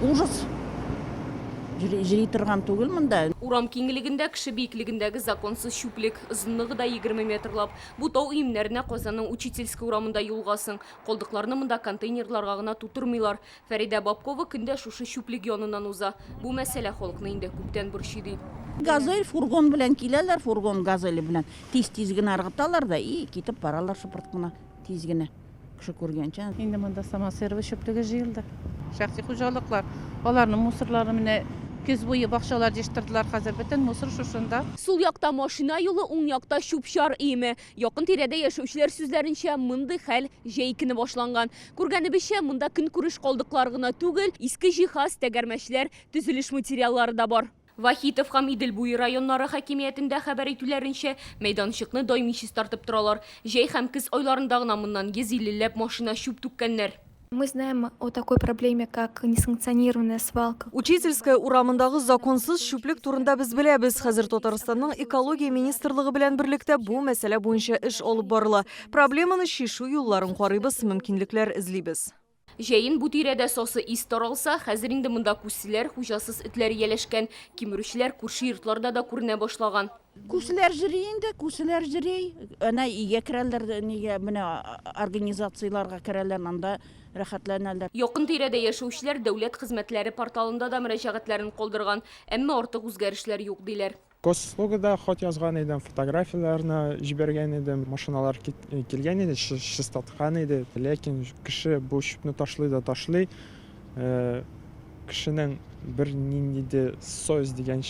Ужас. Җөри торган түгел монда. Урам киңлегендә, кеше биеклегендәге законсыз чүплек. Озынлыгы да 20 метрлап. Бу тау өемнәренә Казанның Учительская урамында юлыгасың. Калдыкларны монда контейнерларга гына тутырмыйлар. Фәридә Бабкова көн дә шушы чүплек яныннан уза. Бу мәсьәлә халыкны инде күптән борчый, ди. Газель, фургон белән киләләр, фургон газеле белән. Тиз-тиз генә ыргыталар да и китеп баралар шыпырт кына, тиз генә. Кеше күргәнчә. Инде монда самосервис чүплеге җыелды. Шәхси хуҗалыклар, аларның мусорлары менә көз буе бакчалар җыештырдылар, хәзер бөтен мусор шушында. Сул якта машина юлы, уң якта чүп-чар өеме. Якын тирәдә яшәүчеләр сүзләренчә, мондый хәл җәй көне башланган. Күргәнебезчә, монда көнкүреш калдыклары гына түгел, иске җиһаз, тәгәрмәчләр, төзелеш материаллары да бар. Вахитов һәм Идел буе районнары хакимиятендә хәбәр итүләренчә, мәйданчыкны даими чистартып торалар. Җәй һәм көз айларында гына моннан 150 ләп машина чүп түккәннәр. Мы знаем о такой проблеме, как несанкционированная свалка. Учительская урамындагы законсыз чүплек турында без беләбез. Хәзер Татарстанның Экология министрлыгы белән берлектә бу мәсьәлә буенча эш алып барыла. Проблеманы чишү юлларын карыйбыз, мөмкинлекләр эзлибез. Җәен бу тирәдә сасы ис таралса, хәзер инде монда күселәр, хуҗасыз этләр ияләшкән. Кимерүчеләр күрше йортларда да күренә башлаган. Күселәр җөри инде, күселәр җөри. Әнә өйгә керәләр, нигә менә организацияләргә керәләр, анда рәхәтләнәләр. Якын тирәдә яшәүчеләр дәүләт хезмәтләре порталында да мөрәҗәгатьләрен калдырган. Әмма артык үзгәрешләр юк, диләр. Госуслугада хат язган идем, фотографияләрне җибәргән идем, машиналар килгән иде, чистарткан иде. Ләкин кеше бу чүпне ташлый да ташлый. Кешенең бернинди дә совесть дигән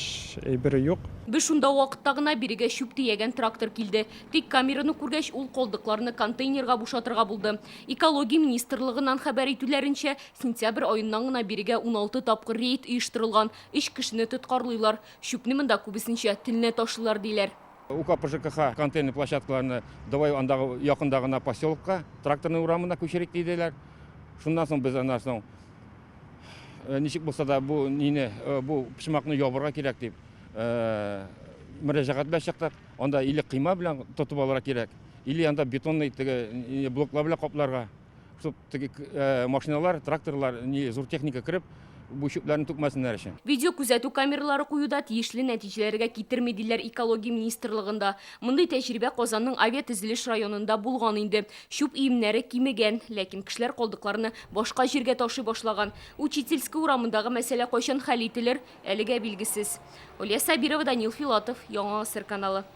әйбере юк. Без шунда вакытта гына бирегә чүп төягән трактор килде. Тик камераны күргәч, ул калдыкларны контейнерга бушатырга булды. Экология министрлыгыннан хәбәр итүләренчә, сентябрь аеннан гына бирегә 16 тапкыр рейд оештырылган, өч кешене тоткарлыйлар. Чүпне монда күбесенчә төнлә ташлыйлар, диләр. УКП ЖКХ контейнер площадкаларны давай андагы якында гына поселокка, Тракторный урамына күчерик, диделәр. Шуннан соң без аннан соң ничек булса да бу нине, бу почмакны ябырга кирәк дип мөрәҗәгать белән чыктык. Анда или койма белән тотып алырга кирәк, или анда бетонный теге блоклар белән капларга. Чтоб теге машиналар, тракторлар, ни зур техника кереп, бу чүпләрне түкмәсеннәр өчен. Видеокүзәтү камералары кую да тиешле нәтиҗәләргә китерми, диләр экология министрлыгында. Мондый тәҗрибә Казанның Авиатөзелеш районында булган инде. Чүп өемнәре кимегән, ләкин кешеләр калдыкларны башка җиргә ташый башлаган. Учительская урамындагы мәсьәлә кайчан хәл ителер, әлегә билгесез. Алия Сабирова, Данил Филатов, Яңа Гасыр каналы.